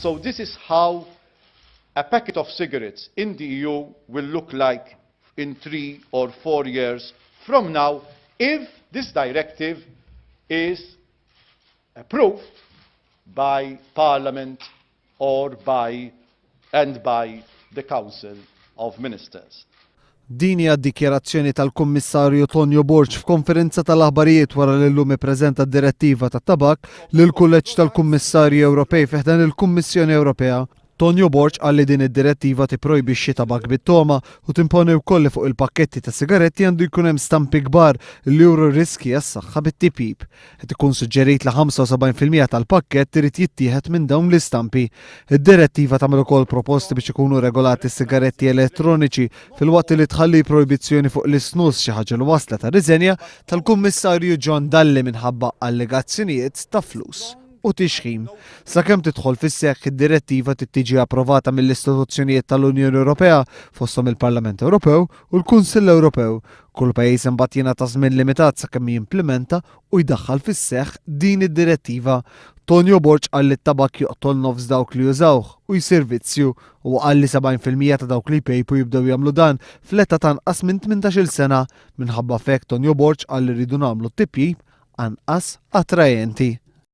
So this is how a packet of cigarettes in the EU will look like in 3 or 4 years from now if this directive is approved by Parliament or by and by the Council of Ministers. Din hija d-dikjarazzjoni tal-Kummissarju Tonio Borg f'konferenza tal-aħbarijiet wara li llum ippreżenta d-Direttiva tat-Tabakk lill-Kulleġġ tal-Kummissarji Ewropej fi ħdan il-Kummissjoni Ewropea. Tonio Borg qal li din id-direttiva tipprojbixxi tabakk bit-togħma u timponi wkoll li fuq il-pakketti ta' sigaretti għandu jkun hemm stampi kbar li juru r-riskji għas-saħħa bit-tipjip. Qed ikun suġġerit li 75% tal-pakkett irid jittieħed minn dawn l-istampi. Id-direttiva tagħmel ukoll proposti biex ikunu regolati s-sigaretti elettroniċi filwaqt li tħalli projbizzjoni fuq l-isnus xi ħaġa li wasslet għar-riżenja tal-Kummissarju John Dalli minħabba allegazzjonijiet ta' flus u tixħim. Sakemm tidħol fis-seħħ id-direttiva trid tiġi approvata mill-istituzzjonijiet tal-Unjoni Ewropea fosthom il-Parlament Ewropew u l-Kunsill Ewropew. Kull pajjiż imbagħad jingħata żmien limitat sakemm jimplimenta u jdaħħal fis-seħħ din id-direttiva. Tonio Borg qal li t-tabakk joqtol nofs dawk li jużawh u jsir vizzju. Huwa qal li 70% ta' dawk li jpejpu jibdew jagħmlu dan fl-età ta' anqas minn 18-il sena. Minħabba f'hekk Tonio Borg qal li rridu nagħmlu t-tipjip anqas attrajenti.